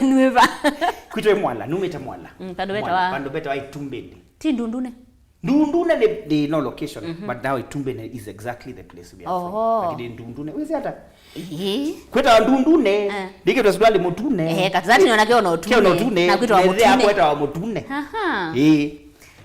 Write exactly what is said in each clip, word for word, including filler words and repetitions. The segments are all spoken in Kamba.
Nĩwĩva? Kwitũ ĩ Mwala, numĩte Mwala. Mm, vandũ vetawa- Mwala, vandũ vetawa Itumbĩnĩ. Ti Ndundune? Ndundune nĩ, nĩ no location, but now Itumbĩnĩ is exactly the place we are from. Oho. Lakini Ndundune, wĩsĩ ata? Ĩĩ. Kwĩtawa Ndundune, Eh. ndikĩtwa sudali mũtune. Eh, katati nĩona kĩona ũtune. Kĩona ũtune. Na kwĩtawa mũtune. Kwĩtawa mũtune. Aha. Ĩĩ.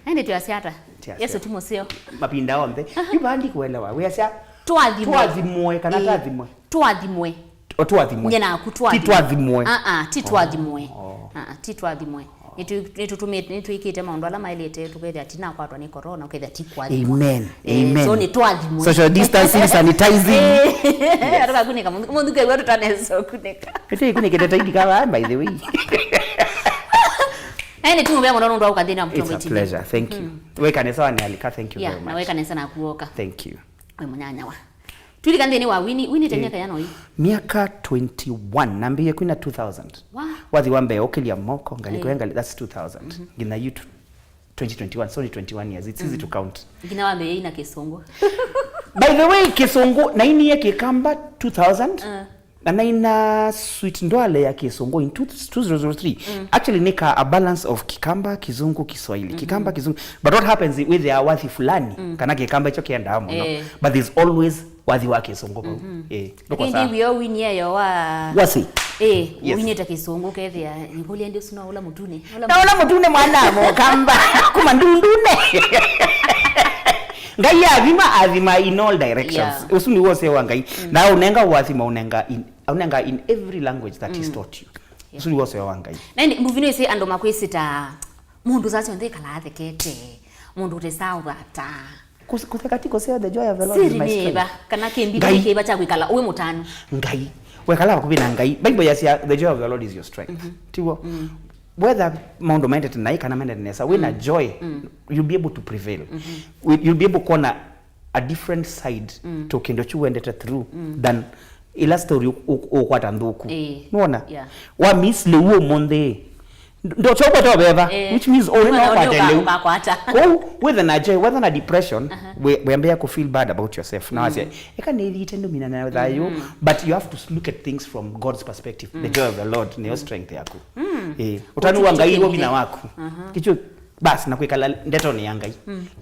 Ende twĩasya ata? Twĩasya. Yesu ti mũseo. Mapinda onthe. Yu vaa ndikuelewa. Wĩasya Twathimwe. Twathimwe kana Ĩĩ. tathimwe? Twathimwe. O twathimwe. Nye naku twathimwe. Ti twathimwe. Ah, ah, ti twathimwe. Oh. Ah, ah, ti twathimwe. Nĩtũ- nĩtũtũmĩte, nĩtwĩkĩte maũndũ ala maĩlĩte, tũkethĩa ti nakwatwa nĩ corona, ũkethĩa ti kwathimwa. Amen. Eh, Amen. So nĩ twathimwe. Social distancing, sanitizing. Eh, atukakunĩka mũndũ kew'a tũtanesa ũkunĩka. Ĩte ikunĩkĩte taidi kava, by the way. Naĩ nĩ tũmũvea mũno nũndũ wa ũkathĩna wa It's a mũtongo itini. Pleasure. Thank you. We kanisa wa nĩalika, thank you Yeah, very much. Na we kanisa na kuoka. Thank you. We mũnyanyawa. Twilika nthĩnĩ wa wini, wini te Eh, myaka yana ũi? Myaka twenty-one, nambĩie kwina two thousand. Wa? Wathi wa mbee ũkĩlya moko, ngalĩko Eh. ya ngalĩ, that's two thousand. Nginya yu tu- twenty twenty-one, so ni twenty-one years, it's easy to count. Nginya wambĩie ina kĩsũngũ. By the way, kĩsũngũ, nainie kĩkamba two thousand, Eh. na naina sweet ndwale ya kĩsũngũ in two- two thousand three. Actually, nika a balance of kikamba, kizungu, kiswahili. Kikamba, kizungu. But what happens with the wathi fulani, kana kĩkamba icho kiendaa mũno. Eh. But there's always wathi wa kĩsũngũ vau. Eh, ndũkosa. Lakini ndiw'o winie yo wa Wasi? Eh, Yes. Winĩte kĩsũngũ kethĩa, nĩkũlya ndi ũsu no ũla mũtune. Ũla Na ũla mũtune mwana mũkamba, kuma Ndundune. Ngai athima, athima in all directions. Yeah. Ũsu nĩw'o ũseo wa Ngai. Na ũnenga wathima, ũnenga in, ũnenga in every language that is taught you. Yeah. Ũsu nĩw'o ũseo wa Ngai. Na ĩndĩ, mbuvi nĩsĩ andũ makwĩsĩ ta mũndũ saa syonthe ĩkalaa athekete, mũndũ ũtesaa ũthata. Kus- Kutheka ti kuseo, the joy of the Lord is Siri my nĩ strength. Ĩva, kana kĩmbithũ Ngai. Nĩ kĩva kya kwĩkala wĩ mũtanu. Ngai. Wekala vakuvĩ na Ngai. Bible yasya, the joy of the Lord is your strength. Tiw'o? Whether maũndũ maendete naĩ kana maendete nesa, wĩna joy, you'll be able to prevail. We- You'll be able kuona a different side to kĩndũ kyu wendete through than ila story ũ- ũ- ũkwata nthũku. Ĩĩ. Nĩwona? Yeah. Wa miss lĩu ũmũnthĩ. Ndochokwata veva, Eh, which means ũrĩ no ũkwate lĩu. Ũkakwata. Kũu, whether na joy, whether na depression, we- wĩambĩĩa kũ feel bad about yourself. Na wasya, eka nĩthiĩte ndũmina na thayũ, but you have to look at things from God's perspective. The joy of the Lord nĩyo strength yaku. Eh, ũtanu wa Ngai wo vinya waku. Kichu basi na kwĩkala ndetonĩ ya Ngai.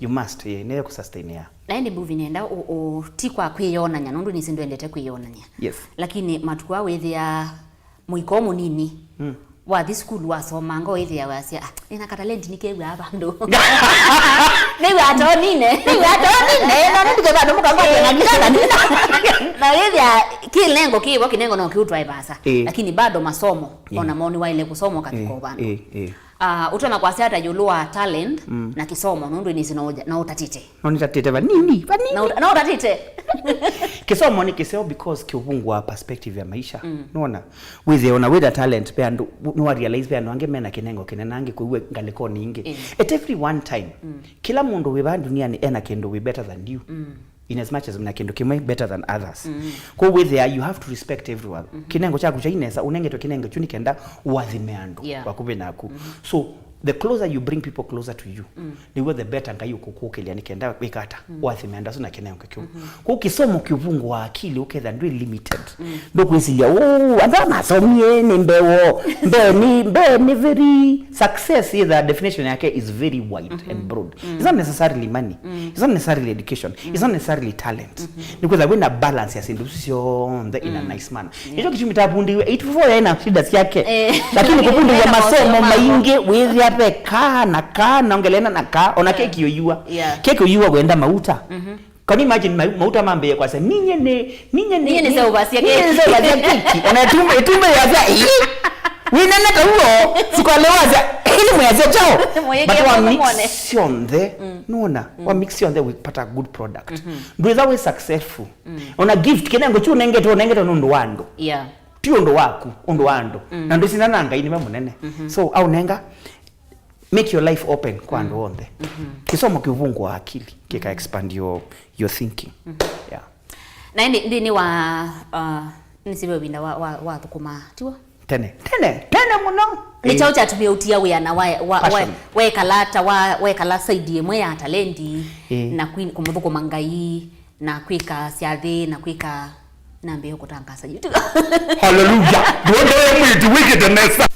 You must, eh, nĩyo kũ sustain ya. Na ĩndĩ mbuvi nenda ũ- ũ- ti kwa kwĩyonany'a, nũndũ nĩsĩ ndwendete kwĩyonany'a. Yes. Lakini matukũ aa wĩthĩa mũiko mũnini. Wathi sukulu wasomanga ũĩthĩa wasya, "Ah, nĩna katalenti nĩkew'aa vandũ." Nĩw'a tonine, nĩw'a tonine, no nĩndike vandũ mũkangwa tena ngitananina. Na wĩthĩa kĩlengo kĩvo, kĩnengo no kĩutwae vasa. Eh. Lakini bado masomo, ona mo nĩwaĩle kũsoma ũkavika ũvandũ. Eh, eh. Ah, ũtona kwasya ata ĩũlũ wa talent na kĩsomo, nũndũ nĩsĩ no ũja- no ũtatĩte. No nĩtatĩte vanini, vanini. No ũta- no ũtatĩte. Kĩsomo nĩ kĩseo because kĩũvungũa perspective ya maisha. Nona? Wĩthĩe ona wĩna talent, ve andũ, nĩwa realize ve andũ angĩ mena kĩnengo kĩnene angĩ kwĩw'a ngalĩkonĩ ingĩ. Eh. At every one time, kĩla mũndũ wĩ vaa duniani ena kĩndũ wĩ better than you. In as much as na kĩndũ kĩmwe better than others. Kwoou wĩthĩa you have to respect everyone. Kĩnengo kyaku kyai nesa, ũnengetwe kĩnengo kyu nĩ kenda ũathime andũ Yeah. vakuvĩ naku. So the closer you bring people closer to you, nĩw'o the better Ngai ũkũkũkĩlya nĩ kenda wĩka ata, ũathime andũ asu na kĩnengo kĩu. Kwoou kĩsomo kĩũvungũa akili ũketha ndwĩ limited. Ndũkwĩsilya, "Ũũ, andũ aa masomie nĩ mbeo, mbeo nĩ, mbeo nĩ very, success ĩtha definition yake is very wide and broad." It's not necessarily money. It's not necessarily education. It's not necessarily talent. Nĩ kwĩtha wĩna balance ya syĩndũ isu syonthe in a nice manner. Nĩkyo kĩtumi tapundiwe eighty-four yaĩ na shida syake. Eh. Lakini kũpundiwa masomo maingĩ, wĩthĩa ve kaa na kaa na ongelena na kaa, ona keki ũyua. Yeah. Keki ũyua wenda mauta. Can you imagine ma- mauta mambĩĩe kwasya, "Ninye nĩ, ninye nĩ, Ninye nĩ nĩ- seũvasya ninye nĩ keki." Seũvasya keki." Ona ĩtumbe, ĩtumbe yasya, "Ĩĩ, wĩnene ta uo." Sukwale wasya, "Ĩĩ, nĩ mwĩasya chao." Mwĩĩkĩe But wa mũndũ mix mwone. Syonthe, nona, wa mix syonthe we pata a good product. Ndwĩtha wĩ successful. Ona gift, kĩnengo kyu ũnengetwe, ũnengetwe nĩ ũndũ wa andũ. Yeah. Ti ũndũ waku, ũndũ wa andũ. Na ndwĩsina na Ngai nĩwe mũnene. So, aũnenga, make your life open kwa andũ onthe. Kĩsomo kĩũvungũa akili, kĩka expand your, your thinking. Yeah. Na ĩndĩ nthĩnĩ wa, uh, nĩsĩ ve ũvinda wa, wa, wa thũkũma, tiw'o? Tene, tene, tene mũno. Nĩ kyaũ kyatumie ũtia wĩa na wa, wa, wa, Passion. Wekala ta wa, wekala side ĩmwe ya talenti, Eh. Na kwĩ- kũmũthũkũma Ngai, na kwĩka syathĩ, na kwĩka Nambĩĩe kũtangaasa YouTube. Hallelujah. Ndwondoe mwĩĩtu wĩkĩte nesa.